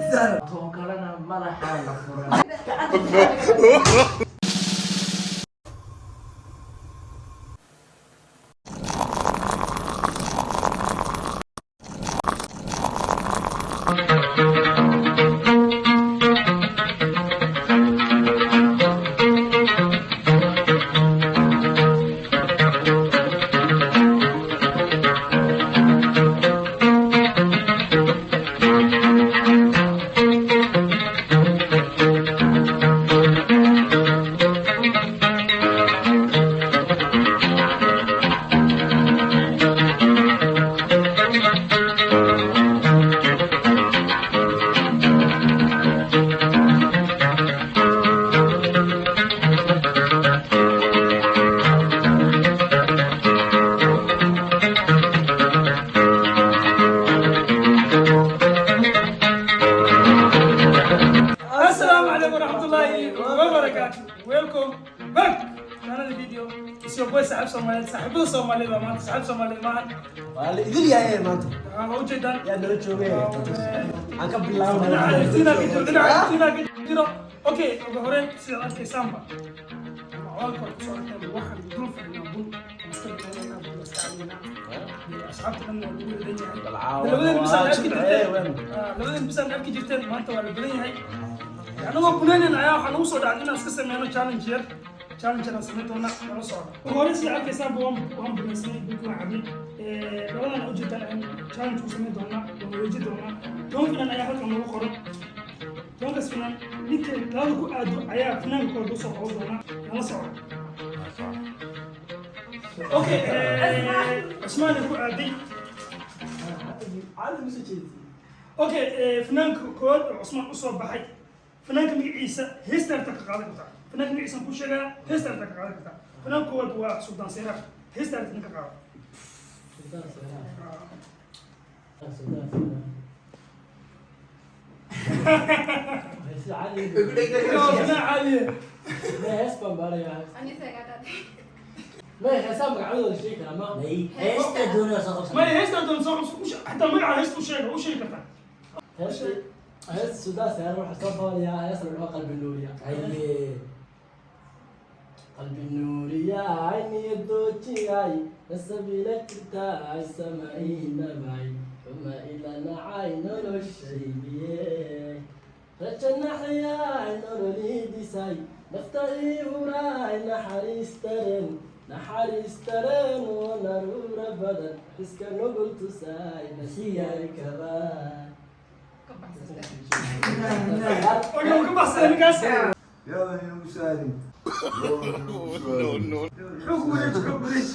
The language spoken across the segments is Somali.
Toon kalena madaxaa la furay. Assalamu alaikum warahmatullahi wabarakatuh. Welcome back to another video. It's your boy Saaxib Soomaaliyeed, saaxiibada Soomaaliyeed waa maanta, saaxiib Soomaaliyeed maahan. Waa la idil yahay maanta. Waxaa ujeedaan Yaa nala joogay aan ka dhinaca bilaabnay. Iftiinaa ka jiro, dhinaca iftiinaa ka jiro. Okay, ugu horreyn sidaad arkaysaanba ama codka hore kusoo arkeen, waxaan dul fadhinaa bun. Waan iska bilaabnaa, bun iska cabaynaa. Asxaabta dhan waa lagu badan yahay. Labadeen bisaan arki jirteen, labadeen bisaan arki jirteen, maanta waa la badan yahay. Anagoo bunaynin ayaa waxaa nagu soo dhacday inaan iska sameyno challenge yar. Challenge aan samayn doona, nala socda. Ugu horreyn sida arkaysaanba waan bunaysanay, bunka waan cabnay. Labadan ujeedaan ayaan challenge ku samayn doonaa, waan wareeji doonaa. 10 finan ayaa halkan noogu qoran. 10-kaas finan ninka labada ku aado ayaa finaanka kooda usoo qaban doonaa. Nala socda. Okay, Cusmaan ku aaday. Okay, fanaanka koowaad oo Cusmaan usoo baxay, fanaanka magaciisa heesta arta ka qaadan kartaa. Fanaanka magaciisa ku sheegaa, heesta arta ka qaadan kartaa. Fanaanka koowaad waa Suldaan Seyraar. Heesta arta ka qaado. Sultan Seraar. Sultan Seraar. Hees caadi. Waa fanaan caadiye. Ma hees baan baarayaa. Ma heesaa magacyadooda sheegi karaa ma? Heesta doonaya soo qabsan. Maya, heesta doon soo qabso, xataa magaca heesta u sheega, u sheegi kartaa. Heesta Sultan Seraar waxaa soo qabanayaa hees la dhaho Qalbi Nuuriya. Haye. Qalbi nuuriyaay, niyadoojiyay, nasabila jirtaay, samaynabay xuma ila nacay, noloshaydiye rajanaxyaay, nololiidisay, nafta ii huraay, naxariistaren, naxariistaren oo naruura badan, xiska nugul tusaay, nasiyay kabaa. Okay, wuu ka baxsaday ninkaas. Yaadan inagu saadin. Xoog wareej, xoog wareej.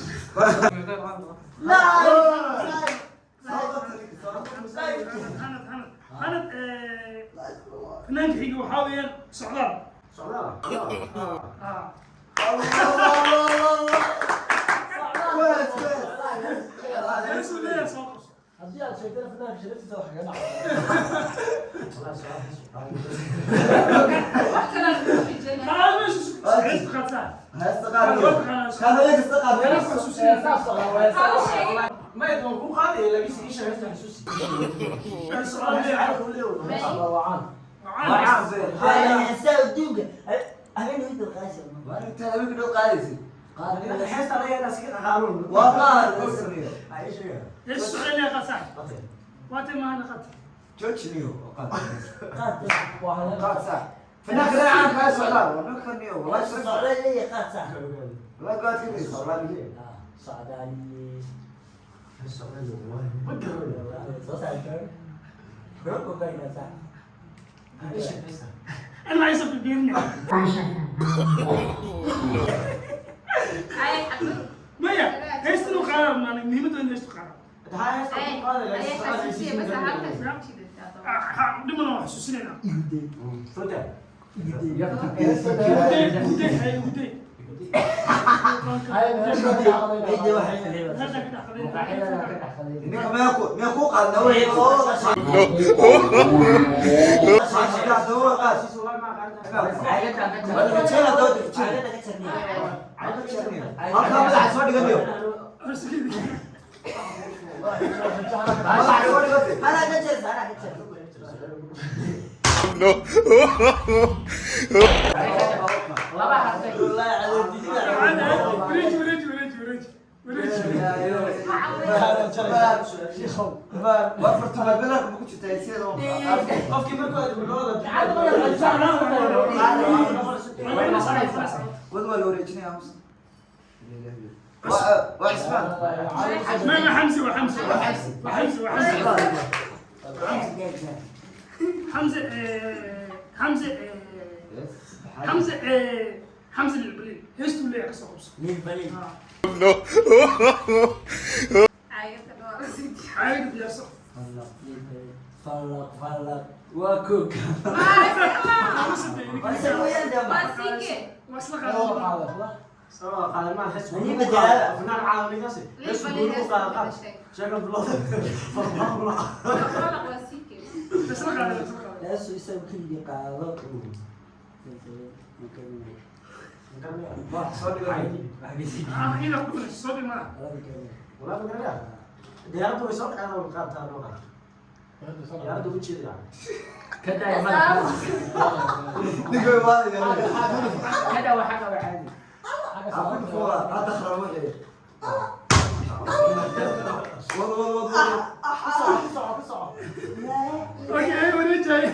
Hanad, hanad, hanad. Fanaanka xiga waxaa weeyaan Socdaal. Ah. Heesuu leeyahay soo qabso. Haddii aad sheegtana fanaanka sharaftiisa wax kaga dhaca. Haa, meesha heesta qaadsaa. Heesta qaad. Qaad heesta qaad. Heesaa socdaa, waa heesaa. Socdaal leeyahay. Waa caan. Waa. Heesaa adduunka habeen inta qaasi. Inta habeenka dhow qaadaysid. Waa qaad. Heesta Socdaal leeyahay qaadsaa. Waa tay maahana qaad. Joojiniyo qaad. Qaad. Qaad sax. Fanaanka la caan kaa Socdaal. Waa ninkan iyo wallahi sharaf. Socdaal leeyahay, qaad sax. Wallahi qaad ka dhigaysa wallahi. Socdaal. Soo saar. Rogo kayna sax. أنا عايزة في البيرني. Maya, heesta inuu qaadaa maana muhiimadda in heestu qaadaa. Dhimana waa xasuusinaynaa. Guday, guday, hay guday. Ciidda waxay Meesha ka dhaxqaday. Ninka meel ku qaadna way oo. Qaad. Halkaa madaxa soo dhiganayo. Madaxa soo dhigatay. Anaa ka jar, anaa ka jar. Laba hartay. Wareeji, wareeji, wareeji, wareeji, wareeji. Waa fartumaa belarka ma ku jirtaa sideeda Qofkii markuu aad bilowda Way noqonaysaa. Wad waa la wareejinaya amsa. Waa Cismaan. Ma Xamsi, waa Xamsi, waa Xamsi, waa Xamsi, waa Xamsi. Xamse, Xamse, Xamse, Xamse lilbaliil heestuu leeyahay kasoo qabso. Lilbaliil. Caagada diyaarso. Falaq, falaq. Waa koog. Lama saddex idinka. Waa isla qaadan. Isla qaadan, isla qaadan. Heesu isagu keligii qaado. Soo dhigo. Ah, ina ku dhufanayso, soo dhig malaha. Diyaaraddu way soo dhacdaa way qaabtaa loo qaata. Diyaaraddu u jeeda. Kada ya madax. Ninka way waadaya. Kada waa xagga waa caadi. Aku fuura hadda kharabo wixii. Wad wad wad wad. Okay, wareeji.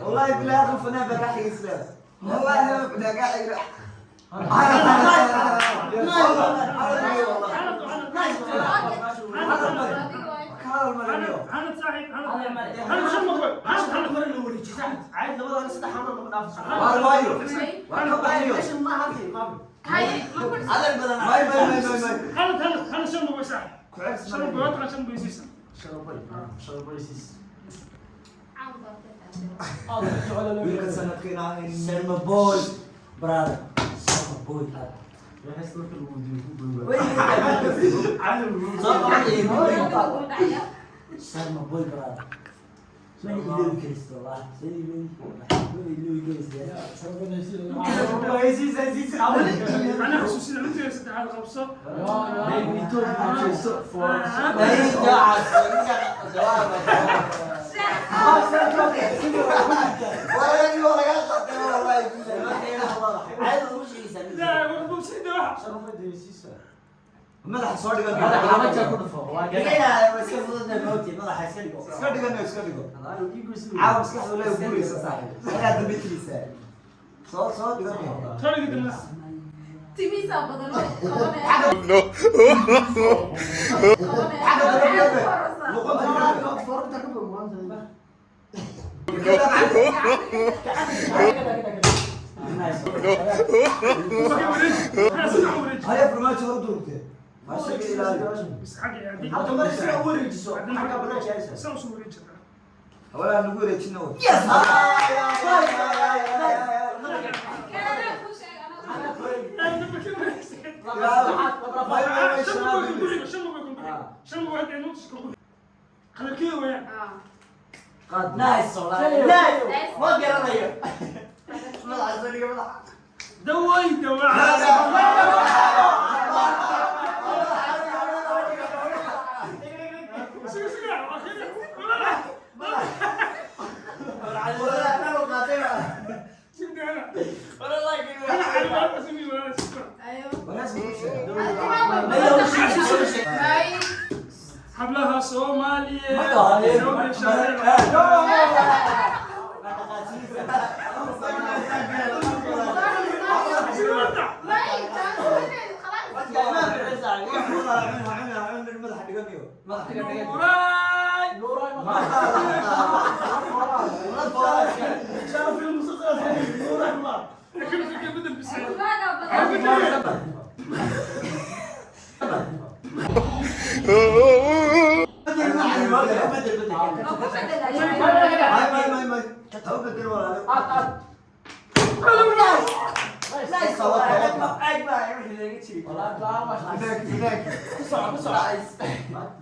والله بالله اخر فنان بقى اسلام والله بقى Hanad, saaxiib, hanad, hanad, shan maqoy, hanad, hanad. Cayd labada saddex xano lagu dhaafso. Hanad, hanad, hanad, shan maqoy, saaxiib. Shan maqoy, waa taqaan shan maqoy siisa. Selma boy, brother. Selma boy, brother. Selma boy, brother. Ma iloobi karaysid wallahi. Soo iloobi. Ma iloobi karaysid. Anaa xasuusina cuntiga saddexaad qabso. Yaa, war bogsiida waxa. Madaxa soo dhigan. Madaxa ku dhufo. Waa gada. Iska dhigan, iska dhigo. Caawa maskaxdu leeyahay guraysa saaxiib. Markaa dambe tilisaa. Soo soo dhigan. Soo dhigida madaxa. Luqunta Okay, wareeji. Hanad, saddex wareeji. Haya farmaajo hor durugtee. Maasha ilaahay. Bas xagga iyo haddii- Hadda mar isna u wareejiso. Xagga banaanka haysa. Saan usoo wareeji haddana. Hawlaha nagu wareejina way. Yaa, dambe ka wareegsan. Shan maqoy kun ku xigo, shan maqoy kun ku xigo. Shan maqoy hadda inoo tusko ku xigo. Hadalkeeda weeyaan. Nice, wallahi. Nice. Ma garanayo. Madaxa soo dhiga, madaxa. Daway, dawaa. Siga, siga, waa kale. Siga, dahana. Hana, cali, waa asimi, waa siga. Hablaha Soomaaliyeed. Soo gashay. Siga, wada. Nuuraay. Laakiin fikir bedel bisay.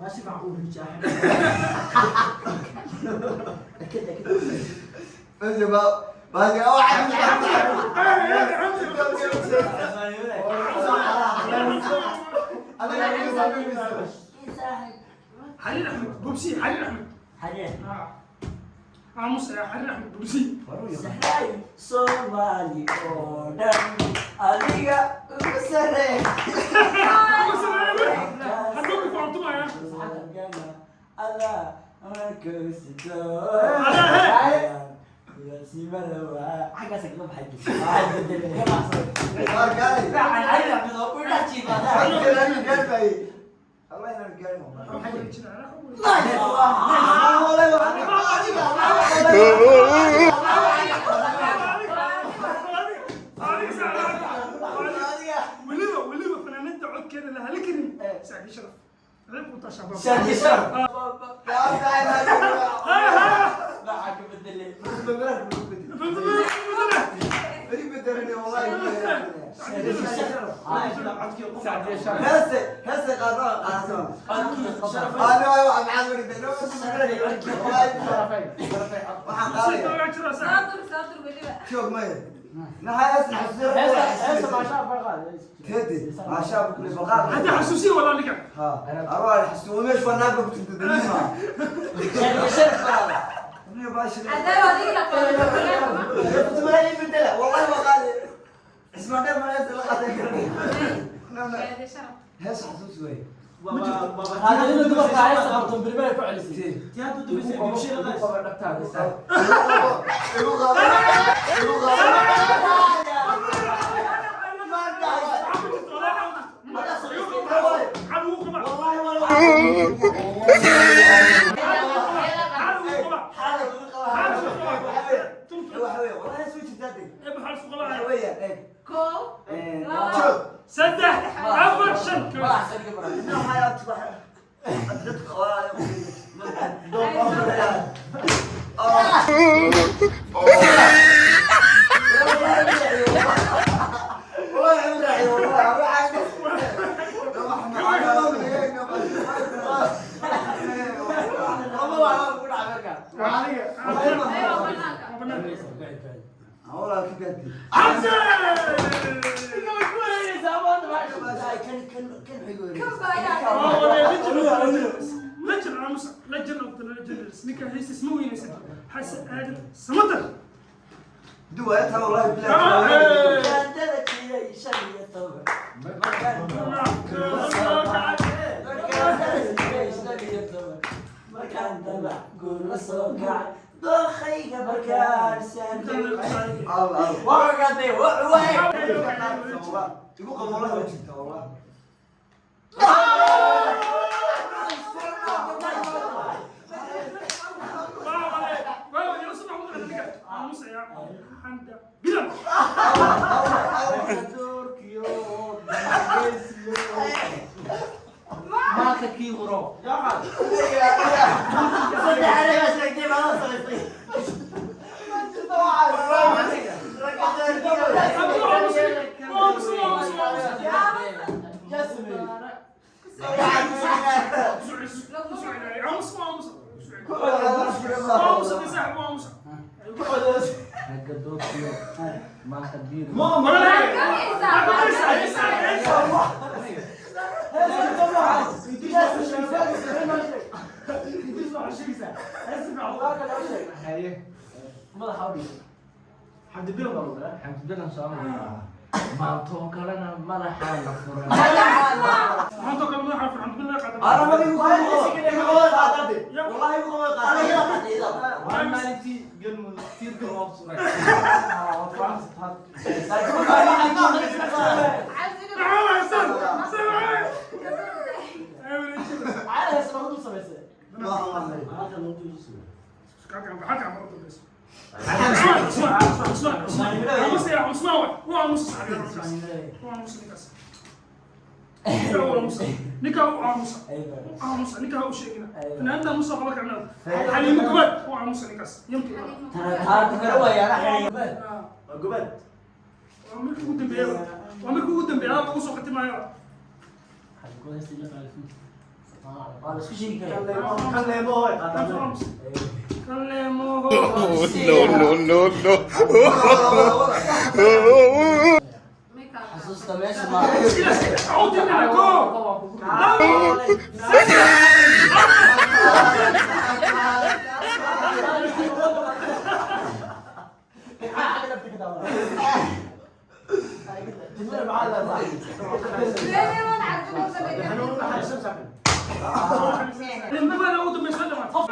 ماشي معقول Xariir Axmed Bobsi, Xariir Axmed. Xariir. Ah. Aamus ya Xariir Axmed Bobsi. Saxay Soomaali oo dhan adiga ugu sarreey. Hadduu ku faantumaya. Adaa markuu sito. Simada waa xaggaas kaga baxay. Waar gaalay. Xariir Axmed oo u dhex jiifaa. Allah inaan gaarin wallahi. Weliba weliba fanaanada codkeeda la hali karin Sacdi Sharaf ceeb u taa shabaab. Sacdi Sharaf. Maxaa ka bedelay? Saadur, saadur weliba. Heesta maashaa farqa. Hadda xasuusiya walaa ninka. Cadaawa adiga la qaaday. والله ما قال اسمع ده ما نزل Shaadi sharaf. هسه حسوس وين Hada inuu dumarka heesta qabto birmay ku celisay. Kow, labo, Saddex, afar, shan. Aywa, banaanka. Kan baa yaa. Legend aamus, legend of the legends. Ninka heestis ma weynaysan. Xasan Aadan Samatar. Kaandada jiray 15. Markaan dabac guur la soo kacay dookhayga markaan saartay. Waa gaday wax waay. Aamus ya Xamda Bilan. Maalka kii huro. Saddex aniga sheegtay baa la samaystay. Aamus, aamus, aamus. Aamus, aamus. Aamus, saaxib, aamus. Ragga doorkiyo. Maalka diir. Haye. Madaxa u dhig. Xamdi Bilan soo maray. Maantoo kalena madaxa la furay. Maanta kale madaxa furan, Xamdi Bilan qaada. Waa maalintii Galmudug tiirka loo suray. Caada heesta lagu dul samaysay. Ninka u aamusa, u aamusa ninka, ha u sheegina fanaanada musa qaba karnaa Xaliimo Gobaad, u aamusa ninkaas yamtu. Waa markii ugu dambeeya, waa markii ugu dambeeya lagu soo khatimayo. Waa la isku sheegi karaa. Kaleemo. No, no, no, no. Xasuusta meesha ma. Codina go. Labo, saddex.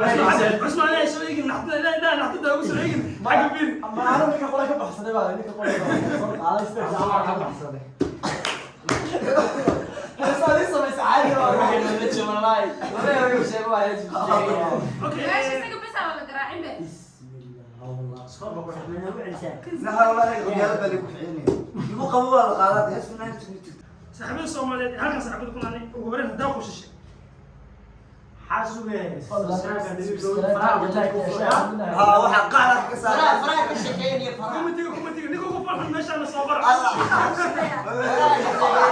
Cusmaan ilaahay soo eegin, naxdinta ilaahay ilaahay naxdinta ugu soo eegin. Xagga fiiri. Ma anu ninka qola ka baxsaday baa ninka qola soo qaaday sida Waa ka baxsaday. Heesaa ii samaysa caadi waa. Okay. Meesha isaga bes aa la garaacin be. Bismillah, wallah. Ma nagu celisaa? Naxa wallahi qabyaalad baa lagu kicinaya. Igu qabo waa la qaadaa, hees funaanad ma jirto. Saaxiibada Soomaaliyeed halkan saaxiibada ku naanay ugu horreyn haddaa qoshishay. Haa, waxaa qaar ka Faraha saaran. faraha ka sheekeynaya faraha. Commentiga ninka ugu farxan meeshaan soo qora. Faraha ka sheekeynaya.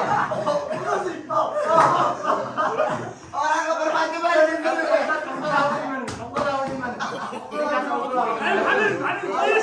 Xaliil, Xaliil, please.